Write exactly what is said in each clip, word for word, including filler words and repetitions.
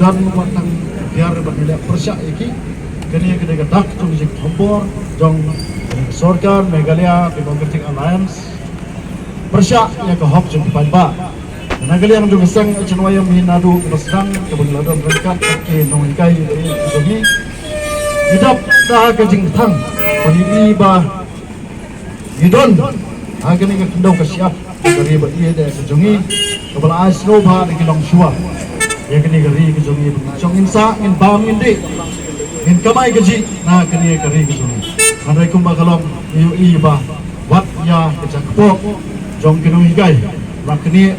Kan wat tang biar ban ïaleh pyrshah ïa ki. Kane ka dei ka dak jong ka jingthombor jong ka sorkar Meghalaya Democratic Alliance pyrshah ïa ka hok jong ki paidbah. Na ka liang jong ka seng H N Y M hi naduh kaba sdang kaba ngi la don ryngkat bad ki nonghikai jong ngi, ngi dap da ka jingthang ba ngi i ba ngi don ha kane ka khyndew ka shyiap ka ri ba ïeit ka jong ngi, kaba la ai sngewbha da ki longshuwa ïa kane ka ri ka jong ngi. Ba ngi shong ngin sah, ngin bam, ngin dih, ngin kamai kajih na kane ka ri ka jong ngi. Hynrei kumba ka long, ngi ïohi ba wat ïa ka jakpoh jong ki nonghikai la kane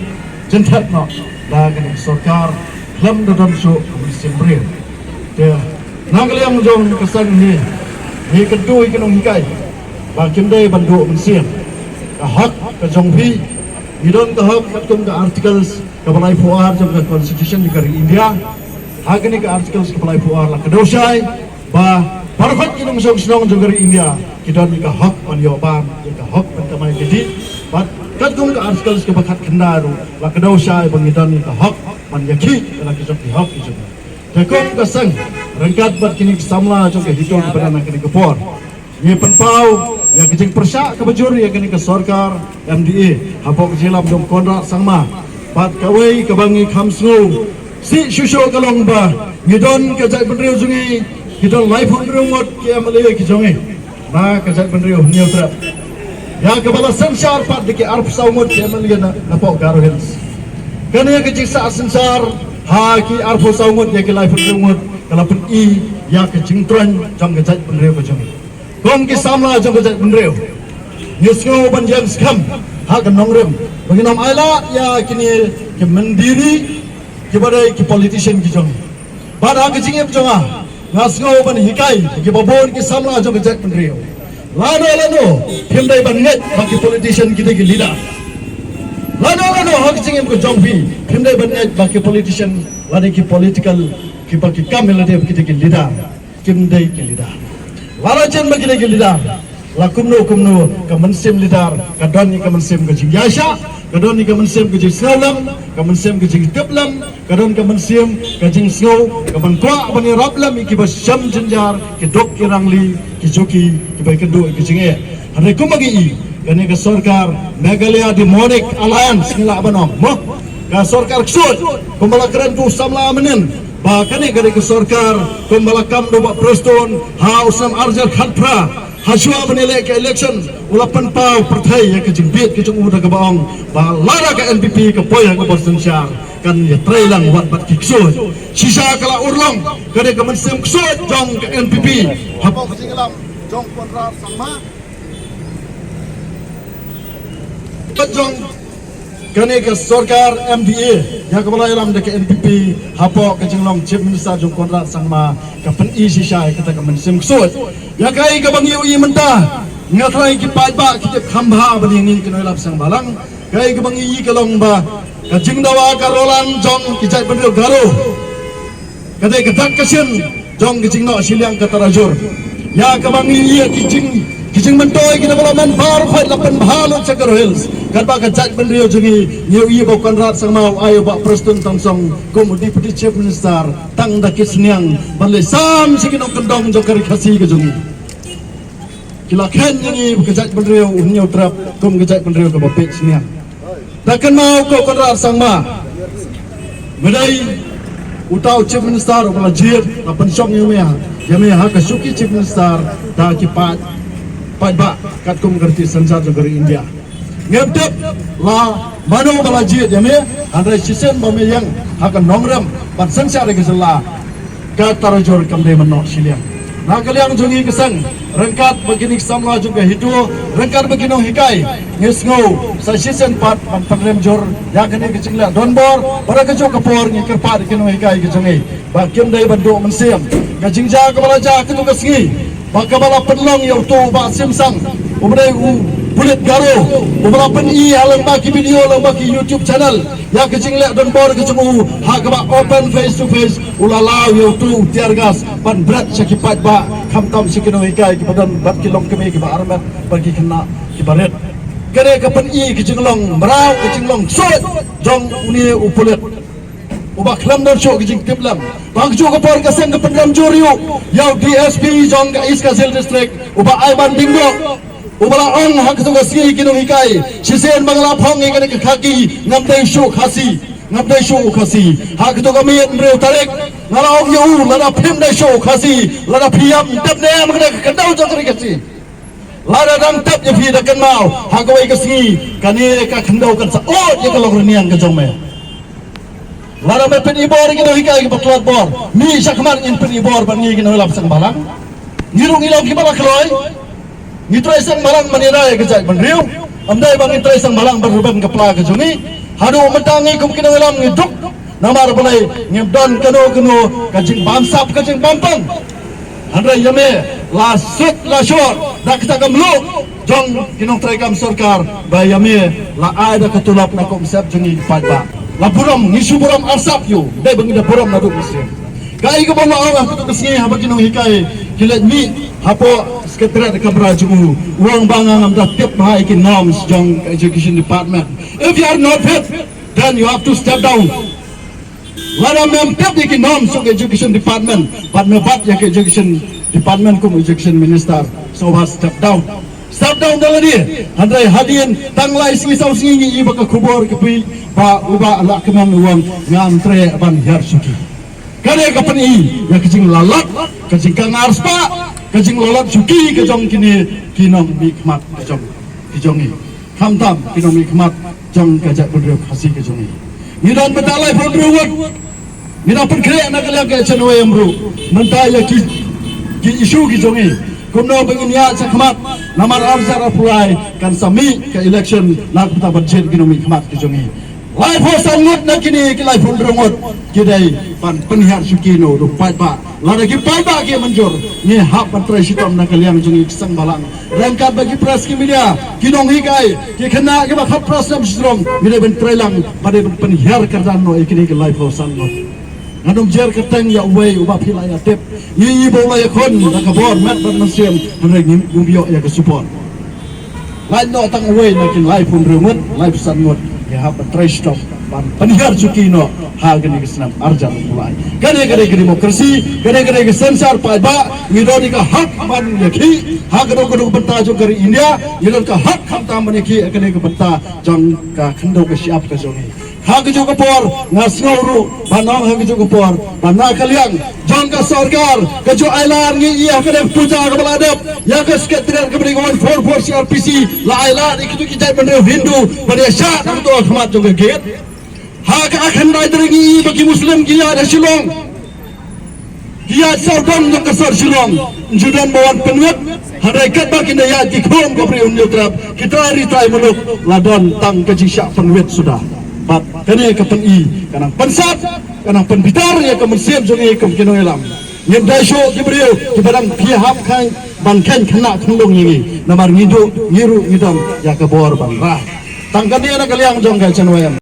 jynthep noh da kane ka sorkar khlem da don shuh ka mynsiem briew. Te na ka liang jong ka seng hi, ngi kyntu ïa ki nonghikai ba kim dei ban duh mynsiem. Ka hok ka jong phi, ngi don ka hok katkum ka articles kaba laiphew ar jong ka constitution jong ka ri India. Ha kane ka articles kaba laiphew ar la kdew shai ba baroh ki nongshong shnong jong ka ri India ki don ïa ka hok ban ïoh bam, ïa ka hok ban kamai kajih. Bad katkum ka articles kaba khatkhyndai ruh la kdew shai ba ngi don ïa ka hok ban ïakhih ïa la ki jong ki hok ki jong ngi. Te kum ka seng, ryngkat bad kine ki samla jong ka HITO kiba don ha kane ka por, ngi pynpaw ïa ka jingpyrshah kaba jur ïa kane ka sorkar M D A hapoh ka jingïalam jong Conrad Sangma. Bad kawei kaba ngi kham sngew sih shuh shuh ka long ba ngi don ka jaitbynriew jong ngi, ngi don laiphew hynriew ngut ki M L A ki jong ngi na ka jaitbynriew Hynñiewtrep, ïa kaba la synshar pat da ki arphew saw ngut ki M L A na, napoh Garo Hills. Kane ka jingsah synshar ha ki arphew saw ngut ïa ki laiphew hynriew ngut ka la pyni ïa ka jingtroiñ jong ka jaitbynriew ka jong ngi. Kum ki samla jong ka jaitbynriew, ngi sngew ban ïeng skhem ha ka nongrim ba ngin ym ailad ïa kine ki myndiri kiba dei ki politician ki jong ngi. Bad ha ka jingim jong nga, nga sngew ban hikai ïa kiba bun ki samla jong ka jaitbynriew. Lano lano phim dei ban ngeit ba ki politician ki dei ki leader. Lano lano ha ka jingim ka jong phi phim dei ban ngeit ba ki politician lane ki political kiba ki kam ïa lade ba ki dei ki leader. Kim dei ki leader. Lada jan ba ki dei ki leader, la kumno kumno ka mynsiem leader ka don ïa ka mynsiem ka jingïaishah, ka don ïa ka mynsiem ka jingsngewlem, ka mynsiem ka jingtiplem, ka don ka mynsiem ka jingsngew ka ban kwah ban ïarap lem ïa kiba shem jynjar, ki duk ki rangli, ki juki, kiba ïakynduh ïa ka jingeh. Hynrei kumba ngi i, kane ka sorkar Meghalaya Demonic Alliance ngi lah ban ong mo, ka sorkar ksuid, kumba la kren tu samla mynnin, ba kane ka dei ka sorkar kumba la kam da u Bah Prestone ha u snem arhajar khatphra, ha shuwa ban ïaleh ka election, u la pynpaw pyrthei ïa ka jingbit ka jong u da kaba ong ba lada ka N P P ka poi ha ka bor synshar kan ïatrei lang wat bad ki ksuid. Shisha ka la urlong ka dei ka mynsiem ksuid jong ka N P P hapoh ka jingïalam jong Conrad Sangma. Ka jong kane ka sorkar M D A ïa kaba la ïalam da ka N P P hapoh ka jinglong Chief Minister jong Conrad Sangma ka pyni shisha ïa kata ka mynsiem ksuid. Ïa kaei kaba ngi ïohi mynta, nga tharai ki paidbah ki tip kham bha ba ngi ki nongïalam seng bhalang. Kaei kaba ngi ïohi ka long ba ka jingdawa ka Roland jong ki jaitbynriew Garo, ka dei ka dak ka shin jong ka jingnoh shiliang ka Tarajur. Ïa kaba ngi ïohi ki jing, ki jingmyntoi ki development baroh khoit la pynbha lut sha Garo Hills. Katba ka jaitbynriew jong ngi, ngi ïohi ba u Conrad Sangma u ai u Bah Prestone Tynsong kum u Deputy Chief Minister tang da ki synñiang ban leit sam sha ki nongkyndong jong ka ri Khasi ka jong ngi. Ki la kheiñ ïa ngi ka jaitbynriew u Hynñiewtrep kum ka jaitbynriew kaba peit synñiang. Da kynmaw ko Conrad Sangma, mynta uta u Chief Minister uba la jied la pynshong ïa me, ïa me ha ka shuki Chief Minister da ki paid, paidbah katkum ka riti synshar jong ka ri India. Ngim tip la mano ba la jied ïa me, hynrei shisien ba me ïeng ha ka nongrim ban synshar ïa ka jylla, ka Tarajur kam dei mynno shiliang. Na ka liang jong ngi ka seng, ryngkat bad kine ki samla jong ka HITO, ryngkat bad ki nonghikai, ngi sngew sa shisien pat ban pynrem jur ïa kane ka jingleh donbor. Bad ha kajuh ka por ngi kyrpad ïa ki nonghikai ka jong ngi ba kim dei ban duh mynsiem. Ka jingjia kaba la jia ha kato ka sngi, ba kaba la pynlong ïa uto u Bah Simsang, uba dei u pulit Garo, uba la pyni ha lyngba ki video, lyngba ki YouTube channel, ïa ka jingleh donbor ka jong u ha kaba open face to face, u la law ïa uto u tear gas ban bret sha ki paidbah, khamtam sha ki nonghikai kiba don bad ki longkmie kiba armet bad ki khynnah kiba rit. Kane ka pyni ka jinglong mraw, ka jinglong ksuid jong une u pulit. uba khlem don shuh ka jingtip lem. Ba ha kajuh ka por ka seng ka pynrem jur ïa u, ïa u D S P jong ka East Khasi Hills District, uba Aiman Diengdoh, uba la ong ha kajuh ka sngi ki nonghikai, shisien ba nga la phong ïa kane ka khaki, ngam dei shuh Khasi, ngam dei shuh u Khasi. Ha kajuh ka miet hynriew tarik, nga la ong ïa u, lada phim dei shuh u Khasi, lada phi ïam, tep ne em ha kane ka khyndew jong ka ri Khasi. Lada dang tep ïa phi, da kynmaw, ha kawei ka sngi kane ka khyndew kan sa ud ïa ka lok rynïeng ka jong me. Lada me pynibor ïa ki nonghikai kiba tlot bor, mih shakhmat ngin pynibor bad ngi ki nongïalam seng bhalang. Ngi ruh ngi long kiba la kloi. Ngi trei seng bhalang ban ïada ïa ka jaitbynriew. Ym dei ba ngi trei seng bhalang ban rben ka pla ka jong ngi. Haduh mynta ngi kum ki nongïalam ngi duk. Namar balei? Ngim don kano kano ka jingbamsap, ka jingbam pang. Hynrei ïa me la sut la shor da kata ka mluh jong ki nongtrei kam sorkar, ba ïa me la ai da ka tulop na ka umsep jong ngi ki paidbah. La burom, ngi shu burom arsap ïa u, dei ba ngi da burom naduh mynsiem. Kaei kaba nga ong ha kato ka sngi haba ki nonghikai ki leit mih hapoh Secretariat Kamra jong u, u ong ba nga ngam da tip bha ïa ki norms jong ka Education Department. If you are not fit, then you have to step down. Lada mem tip ïa ki norms jong ka Education Department, bad me bat ïa ka Education Department kum Education Minister, so ba step down. Step down da lade. Hynrei hadien tang lai sngi saw sngi ngi ïohi ba ka khubor ka poi ba u Bah Lahkmen u ong ngam treh ban hiar shuki. Kane ka pyni ïa ka jinglalat, ka jingkhangar spah, ka jinglalat shuki ka jong kine ki nongmihkhmat ka jong, ki jong ngi. Khamtam ki nongmihkhmat jong ka jaitbynriew Khasi ka jong ngi. Ngi don mynta laiphew hynriew ngut. Ngi dang pynkhreh na ka liang ka H N Y M ruh mynta ïa ki, ki issue ki jong ngi. Kumno ba ngin ïaid shakhmat, namar arhajar arphew lai kan sa mih ka election, na ka bynta ban jied ki nongmihkhmat ki jong ngi. Laiphew san ngut na kine ki laiphew hynriew ngut ki dei ban pynhiar shuki noh u paidbah. Lada ki paidbah ki mynjur, ngi hap ban trei shitom na ka liang jong ngi ki seng bhalang. Ryngkat bad ki press, ki media, ki nonghikai, ki khynnah kiba khot press na shnong, ngi dei ban trei lang, ba dei ban pynhiar kyrdan noh ïa kine ki laiphew san ngut. Ngan ym jer kyrteng ïa uwei uba phi la ïa tip. Ngi ïohi ba u la ïakhun da ka bor met bad mynsiem, hynrei ngim ïoh ïa ka support. Lait noh tang uwei na ki laiphew hynriew ngut, laiphew san ngut, ngi hap ban trei shitom ban pynhiar shuki noh ha kane ka snem arhajar arphew lai. Kane ka dei ka democracy, kane ka dei ka synshar paidbah, ngi don ïa ka hok ban ïakhih ha kano kano ka bynta jong ka ri India, ngi don ka hok khamtam ban ïakhih ha kane ka bynta jong ka khyndew ka shyiap ka jong ngi. Ha kajuh ka por nga sngew ruh ba nang ha kajuh ka por ba na ka liang jong ka sorkar ka ju ailad ngi ïa ka dei puja kaba la dep ïa ka Secretariat kaba dei ka one four four C R P C, la ailad ïa kito ki jaitbynriew Hindu ba dei shah na kato ka khmat jong ka gate. Ha ka Akhandai Dering ngi ba ki Muslim ki ïaid ha Shillong. Ki ïaid sawdong jong ka sor Shillong, ngi ju don ba wan pynwit, hynrei katba kin da ïaid ki khun ka briew Hynñiewtrep, ki trai ri trai muluk, la don tang ka jingshah pynwit suda. Bad kane ka pyni, ka nang pynsat, ka nang pynbitar ïa ka mynsiem jong ngi kum ki nongïalam. Ngim dei shuh ki briew kiba dang phi hap khang ban kheiñ khynnah khunlung ïa ngi, namar ngi duh, ngi ruh ngi don ïa ka bor ban rai. Tang kane na ka liang jong ka H N Y M.